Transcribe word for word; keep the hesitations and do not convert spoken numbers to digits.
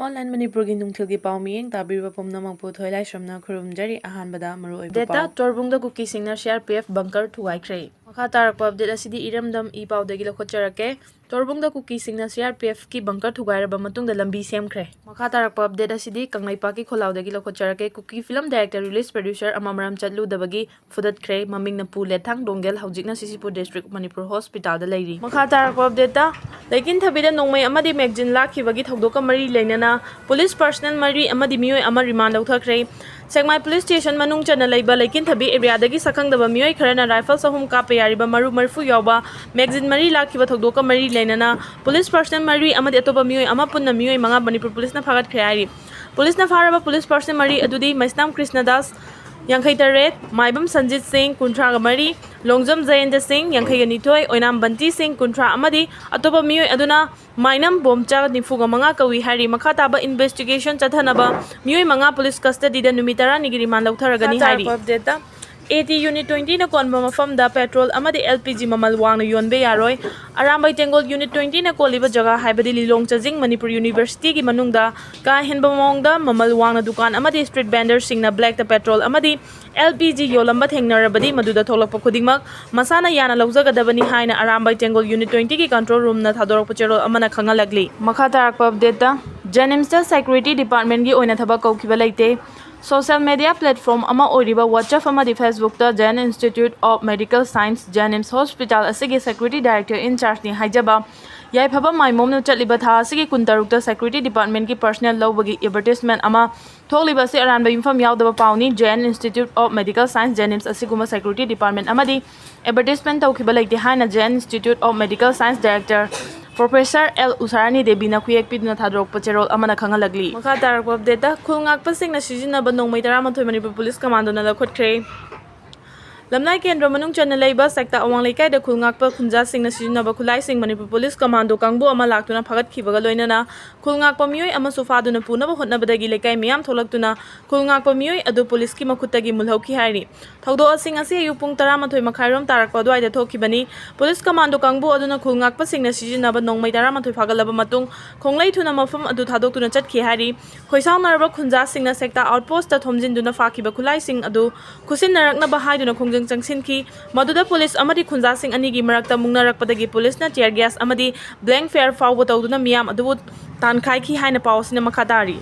Online ꯃꯅꯤꯄꯨꯔꯒꯤ ꯅꯨꯡꯊꯤꯜꯒꯤ ꯄꯥꯎ ꯃꯤꯠꯌꯦꯡ ꯇꯥꯕꯤꯔꯤꯕ ꯄꯨꯝꯅꯃꯛꯄꯨ ꯊꯣꯏꯂꯥꯏꯁ꯭ꯔꯝꯅ ꯈꯨꯔꯨꯝꯖꯔꯤ꯫ ꯑꯍꯥꯟꯕꯗ ꯃꯔꯨꯑꯣꯏꯕ ꯗꯦꯠꯇ ꯄꯥꯎ꯫ ꯇꯣꯔꯕꯨꯡꯗ ꯀꯨꯀꯤꯁꯤꯡꯅ C R P F bunker ꯊꯨꯒꯥꯏꯈ꯭ꯔꯦ꯫ ꯃꯈꯥ ꯇꯥꯔꯛꯄ ꯑꯞꯗꯦꯠ ꯑꯁꯤꯗꯤ ꯏꯔꯝꯗꯝ E ꯄꯥꯎꯗꯒꯤ ꯂꯧꯈꯠꯆꯔꯛꯀꯦ꯫ ꯇꯣꯔꯕꯨꯡꯗ ꯀꯨꯀꯤꯁꯤꯡꯅ C R P F ꯀꯤ bunker ꯊꯨꯒꯥꯏꯔꯕ ꯃꯇꯨꯡꯗ ꯂꯝꯕꯤ ꯁꯦꯝꯈ꯭ꯔꯦ꯫ ꯃꯈꯥ ꯇꯥꯔꯛꯄ ꯑꯞꯗꯦꯠ ꯑꯁꯤꯗꯤ ꯀꯪꯂꯩꯄꯥꯛꯀꯤ ꯈꯣꯜꯂꯥꯎꯗꯒꯤ ꯂꯧꯈꯠꯆꯔꯛꯀꯦ꯫ ꯀꯨꯀꯤ film director, release producer ꯑꯃ ꯃꯔꯝ ꯆꯠꯂꯨꯗꯕꯒꯤ ꯐꯨꯗꯠꯈ꯭ꯔꯦ꯫ ꯃꯃꯤꯡꯅ ꯄꯨ ꯂꯦꯊꯥꯡ ꯗꯣꯡꯒꯦꯜ, ꯍꯧꯖꯤꯛꯅ ꯁꯤꯁꯤꯄꯨꯔ ꯗꯤꯁꯇ꯭ꯔꯤꯛ ꯃꯅꯤꯄꯨꯔ ꯍꯣꯁꯄꯤꯇꯥꯜꯗ ꯂꯩꯔꯤ꯫ ꯃꯈꯥ ꯇꯥꯔꯛꯄ ꯑꯞꯗꯦꯠꯇ, ꯂꯩꯀꯤꯟꯊꯕꯤꯗ ꯅꯣꯡꯃꯩ ꯑꯃꯗꯤ magazine ꯂꯥꯛꯈꯤꯕꯒꯤ ꯊꯧꯗꯣꯛꯀ ꯃꯔꯤ ꯂꯩꯅꯅ police personnel ꯃꯔꯤ ꯑꯃꯗꯤ ꯃꯤꯑꯣꯏ ꯑꯃ remand ꯂꯧꯊꯈ꯭ꯔꯦ꯫ ꯁꯦꯛꯃꯥꯏ police station ꯃꯅꯨꯡ ꯆꯟꯅ ꯂꯩꯕ ꯂꯩꯀꯤꯟꯊꯕꯤ areaꯗꯒꯤ ꯁꯛꯈꯪꯗꯕ ꯃꯤꯑꯣꯏ ꯈꯔꯅ rifles ꯑꯍꯨꯝ ꯀꯥꯞꯄ ꯌꯥꯔꯤꯕ ꯃꯔꯨ ꯃꯔꯤꯐꯨ ꯌꯥꯎꯕ magazine ꯃꯔꯤ ꯂꯥꯛꯈꯤꯕ ꯊꯧꯗꯣꯛꯀ ꯃꯔꯤ ꯂꯩꯅꯅ police personnel ꯃꯔꯤ ꯑꯃꯗꯤ ꯑꯇꯣꯞꯄ ꯃꯤꯑꯣꯏ ꯑꯃ, ꯄꯨꯟꯅ ꯃꯤꯑꯣꯏ ꯃꯉꯥ ꯃꯅꯤꯄꯨꯔ policeꯅ ꯐꯥꯒꯠꯈ꯭ꯔꯦ ꯍꯥꯏꯔꯤ꯫ Policeꯅ ꯐꯥꯔꯕ police personnel ꯃꯔꯤ ꯑꯗꯨꯗꯤ ꯃꯩꯁꯅꯥꯝ ꯀ꯭ꯔꯤꯁꯅꯗꯥꯁ, ꯌꯥꯡꯈꯩ ꯇꯔꯦꯠ, ꯃꯥꯏꯕꯝ ꯁꯟꯖꯤꯠ ꯁꯤꯡ, ꯀꯨꯟꯊ꯭ꯔꯥꯒ ꯃꯔꯤ, ꯂꯣꯡꯖꯝ ꯖꯌꯦꯟꯇ ꯁꯤꯡ, ꯌꯥꯡꯈꯩꯒ ꯅꯤꯊꯣꯏ, ꯑꯣꯏꯅꯥꯝ ꯕꯟꯇꯤ ꯁꯤꯡ, ꯀꯨꯟꯊ꯭ꯔꯥ, ꯑꯃꯗꯤ ꯑꯇꯣꯞꯄ ꯃꯤꯑꯣꯏ ꯑꯗꯨꯅ ꯃꯥꯏꯅꯝ ꯕꯣꯝꯆꯥ, ꯅꯤꯐꯨꯒ ꯃꯉꯥ ꯀꯧꯏ ꯍꯥꯏꯔꯤ꯫ ꯃꯈꯥ ꯇꯥꯕ investigation ꯆꯠꯊꯅꯕ ꯃꯤꯑꯣꯏ ꯃꯉꯥ police custodyꯗ ꯅꯨꯃꯤꯠ ꯇꯔꯥꯅꯤꯒꯤ remand ꯂꯧꯊꯔꯒꯅꯤ ꯍꯥꯏꯔꯤ꯫ ꯃꯈꯥ ꯇꯥꯔꯛꯄ updateꯇ, AT unit twentyꯅ ꯀꯣꯟꯕ ꯃꯐꯝꯗ petrol ꯑꯃꯗꯤ L P G ꯃꯃꯜ ꯋꯥꯡꯅ ꯌꯣꯟꯕ ꯌꯥꯔꯣꯏ꯫ ꯑꯔꯥꯝꯕꯥꯏ ꯇꯦꯡꯒꯣꯜ unit twentyꯅ ꯀꯣꯜꯂꯤꯕ ꯖꯒꯥ ꯍꯥꯏꯕꯗꯤ ꯂꯤꯂꯣꯡ ꯆꯥꯖꯤꯡ ꯃꯅꯤꯄꯨꯔ universityꯒꯤ ꯃꯅꯨꯡꯗ ꯀꯥ ꯍꯦꯟꯕ ꯃꯑꯣꯡꯗ ꯃꯃꯜ ꯋꯥꯡꯅ ꯗꯨꯀꯥꯟ ꯑꯃꯗꯤ street vendorꯁꯤꯡꯅ blackꯇ petrol ꯑꯃꯗꯤ L P G ꯌꯣꯜꯂꯝꯕ ꯊꯦꯡꯅꯔꯕꯗꯤ ꯃꯗꯨꯗ ꯊꯣꯛꯂꯛꯄ ꯈꯨꯗꯤꯡꯃꯛ ꯃꯁꯥꯅ ꯌꯥꯅ ꯂꯧꯖꯒꯗꯕꯅꯤ ꯍꯥꯏꯅ ꯑꯔꯥꯝꯕꯥꯏ ꯇꯦꯡꯒꯣꯜ unit twentyꯒꯤ control roomꯅ ꯊꯥꯗꯣꯔꯛꯄ ꯆꯦꯔꯣꯜ ꯑꯃꯅ ꯈꯪꯍꯜꯂꯛꯂꯤ꯫ ꯃꯈꯥ ꯇꯥꯔꯛꯄ updateꯇ, JNIMSꯇ security departmentꯀꯤ ꯑꯣꯏꯅ ꯊꯕꯛ ꯀꯧꯈꯤꯕ ꯂꯩꯇꯦ꯫ Social media platform ꯑꯃ ꯑꯣꯏꯔꯤꯕ WhatsApp ꯑꯃꯗꯤ Facebookꯇ Jain Institute of Medical Science, JNIMS Hospital ꯑꯁꯤꯒꯤ security director in chargeꯅꯤ ꯍꯥꯏꯖꯕ ꯌꯥꯏꯐꯕ ꯃꯥꯏꯃꯣꯝꯅ ꯆꯠꯂꯤꯕ ꯊꯥ ꯑꯁꯤꯒꯤ ꯀꯨꯟꯇꯔꯨꯛꯇ security departmentꯀꯤ personnel ꯂꯧꯕꯒꯤ advertisement ꯑꯃ ꯊꯣꯛꯂꯤꯕ ꯑꯁꯤ ꯑꯔꯥꯟꯕ ꯌꯨꯝꯐꯝ ꯌꯥꯎꯗꯕ ꯄꯥꯎꯅꯤ꯫ Jain Institute of Medical Science, JNIMS ꯑꯁꯤꯒꯨꯝꯕ security department ꯑꯃꯗꯤ advertisement ꯇꯧꯈꯤꯕ ꯂꯩꯇꯦ ꯍꯥꯏꯅ Jain Institute of Medical Science director Professor L ꯎꯁꯥꯔꯥꯅꯤ ꯗꯦꯕꯤꯅ ꯈꯨꯌꯦꯛ ꯄꯤꯗꯨꯅ ꯊꯥꯗꯣꯔꯛꯄ ꯆꯦꯔꯣꯜ ꯑꯃꯅ ꯈꯪꯍꯜꯂꯛꯂꯤ꯫ ꯃꯈꯥ ꯇꯥꯔꯛꯄ updateꯇ, ꯈꯨꯜ ꯉꯥꯛꯄꯁꯤꯡꯅ ꯁꯤꯖꯤꯟꯅꯕ ꯅꯣꯡꯃꯩ ꯇꯔꯥꯃꯥꯊꯣꯏ ꯃꯅꯤꯄꯨꯔ police commandoꯅ ꯂꯧꯈꯠꯈ꯭ꯔꯦ꯫ ꯂꯝꯂꯥꯏ ꯀꯦꯟꯗ꯭ꯔ ꯃꯅꯨꯡ ꯆꯟꯅ ꯂꯩꯕ ꯁꯦꯛꯇꯥ ꯑꯋꯥꯡ ꯂꯩꯀꯥꯏꯗ ꯈꯨꯜ ꯉꯥꯛꯄ ꯈꯨꯟꯖꯥꯁꯤꯡꯅ ꯁꯤꯖꯤꯟꯅꯕ ꯈꯨꯠꯂꯥꯏꯁꯤꯡ ꯃꯅꯤꯄꯨꯔ ꯄꯨꯂꯤꯁ ꯀꯃꯥꯟꯗꯣ ꯀꯥꯡꯕꯨ ꯑꯃ ꯂꯥꯛꯇꯨꯅ ꯐꯥꯒꯠꯈꯤꯕꯒ ꯂꯣꯏꯅꯅ ꯈꯨꯜ ꯉꯥꯛꯄ ꯃꯤꯑꯣꯏ ꯑꯃꯁꯨ ꯐꯥꯗꯨꯅ ꯄꯨꯅꯕ ꯍꯣꯠꯅꯕꯗꯒꯤ ꯂꯩꯀꯥꯏ ꯃꯤꯌꯥꯝ ꯊꯣꯛꯂꯛꯇꯨꯅ ꯈꯨꯜ ꯉꯥꯛꯄ ꯃꯤꯑꯣꯏ ꯑꯗꯨ ꯄꯨꯂꯤꯁꯀꯤ ꯃꯈꯨꯠꯇꯒꯤ ꯃꯨꯜꯍꯧꯈꯤ ꯍꯥꯏꯔꯤ꯫ ꯊꯧꯗꯣꯛ ꯑꯁꯤꯡ ꯑꯁꯤ ꯑꯌꯨꯛ ꯄꯨꯡ ꯇꯔꯥꯃꯥꯊꯣꯏ ꯃꯈꯥꯏꯔꯣꯝ ꯇꯥꯔꯛꯄ ꯑꯗꯨꯋꯥꯏꯗ ꯊꯣꯛꯈꯤꯕꯅꯤ꯫ ꯄꯨꯂꯤꯁ ꯀꯃꯥꯟꯗꯣ ꯀꯥꯡꯕꯨ ꯑꯗꯨꯅ ꯈꯨꯜ ꯉꯥꯛꯄꯁꯤꯡꯅ ꯁꯤꯖꯤꯟꯅꯕ ꯅꯣꯡꯃꯩ ꯇꯔꯥꯃꯥꯊꯣꯏ ꯐꯥꯒꯠꯂꯕ ꯃꯇꯨꯡ ꯈꯣꯡꯂꯩ ꯊꯨꯅ ꯃꯐꯝ ꯑꯗꯨ ꯊꯥꯗꯣꯛꯇꯨꯅ ꯆꯠꯈꯤ ꯍꯥꯏꯔꯤ꯫ ꯈꯣꯏꯁꯥꯎꯅꯔꯕ ꯈꯨꯟꯖꯥꯁꯤꯡꯅ ꯁꯦꯛꯇꯥ ꯑꯥꯎꯠꯄꯣꯁꯇ ꯊꯣꯝꯖꯤꯟꯗꯨꯅ ꯐꯥꯈꯤꯕ ꯈꯨꯠꯂꯥꯏꯁꯤꯡ ꯑꯗꯨ ꯈꯨꯠꯁꯤꯟꯅꯔꯛꯅꯕ ꯍꯥꯏꯗꯨꯅ ꯈꯣꯡꯖꯪ ꯆꯪꯁꯤꯟꯈꯤ꯫ ꯃꯗꯨꯗ ꯄꯨꯂꯤꯁ ꯑꯃꯗꯤ ꯈꯨꯟꯖꯥꯁꯤꯡ ꯑꯅꯤꯒꯤ ꯃꯔꯛꯇ ꯃꯨꯛꯅꯔꯛꯄꯗꯒꯤ ꯄꯨꯂꯤꯁꯅ tear gas ꯑꯃꯗꯤ blank fire ꯐꯥꯎꯕ ꯇꯧꯗꯨꯅ ꯃꯤꯌꯥꯝ ꯑꯗꯨꯕꯨ ꯇꯥꯟꯈꯥꯏꯈꯤ ꯍꯥꯏꯅ ꯄꯥꯎ ꯑꯁꯤꯅ ꯃꯈꯥ ꯇꯥꯔꯤ꯫